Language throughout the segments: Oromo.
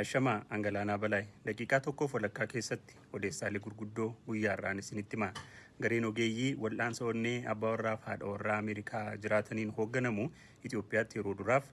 Ashamaa, Angalaanaa Balaay daqiiqaa tokkoof walakkaa keessatti odeessaalee gurguddoo guyyaa har'aan isinitti hima. Gareen ogeeyyii wal'aansa onnee abbaa warraa fi haadha warraa Ameerikaa jiraataniin hoogganamu Itoophiyaatti yeroo duraaf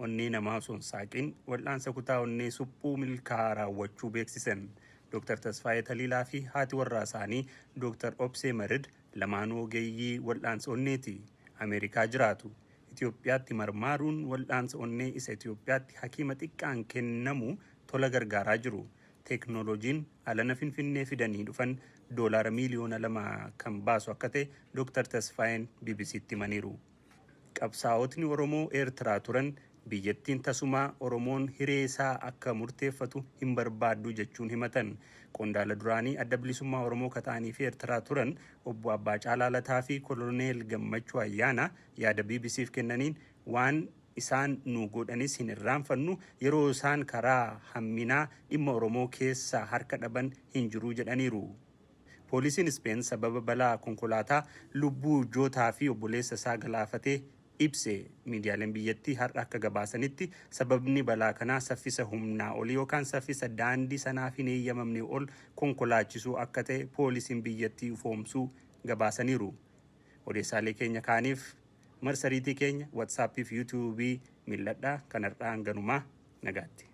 onnee namaa osoo hin saaqin wal'aansa kutaa onnee suphuu milkaa'aa raawwachuu beeksisan. Dr. Tasfaayee Taliilaa fi haati warraa isaanii Dr. Obsee Marid lamaanuu ogeeyyii wal'aansa onneeti. Ameerikaa jiraatu. Itoophiyaatti marmaaruun wal'aansa onnee isa Itoophiyaatti hakiima xiqqaan kennamu tola gargaaraa jiru. Teeknooloojiin alana Finfinnee fidanii dhufan doolaara miiliyoona 2 kan baasu akka ta'e Dr. Tasfaayeen BBCtti himaniiru. Qabsaa'otni Oromoo Eertiraa turan biyyattiin tasumaa Oromoon hiree isaa akka murteeffatu hin barbaaddu jechuun himatan. Qondaala duraanii Adda Bilisummaa Oromoo kata'anii fi Eertiraa turan obbo Abbaa Caalaa Lataa fi Koloneel Gammachuu Ayyaana yaada BBCf kennaniin waan isaan nu godhanis hin irraanfannu, yeroo isaan karaa hamminaa dhimma Oromoo keessaa harka dhaban hin jiru jedhaniiru. Poolisiin Ispeen sababa balaa konkolaataa lubbuu Jootaa fi obboleessa isaa galaafatee ibse. Miidiyaaleen biyyattii har'a akka gabaasanitti sababni balaa kanaa saffisa humnaa olii yookaan saffisa daandii sanaaf hin eeyyamamne ol konkolaachisuu akka ta'e poolisiin biyyattii ifoomsuu gabaasaniiru. Odeessaalee keenya kaaniif marsariitii keenya, WhatsAppii fi YouTubeii mil'adhaa. Kan har'aa hanganumaa, nagaatti.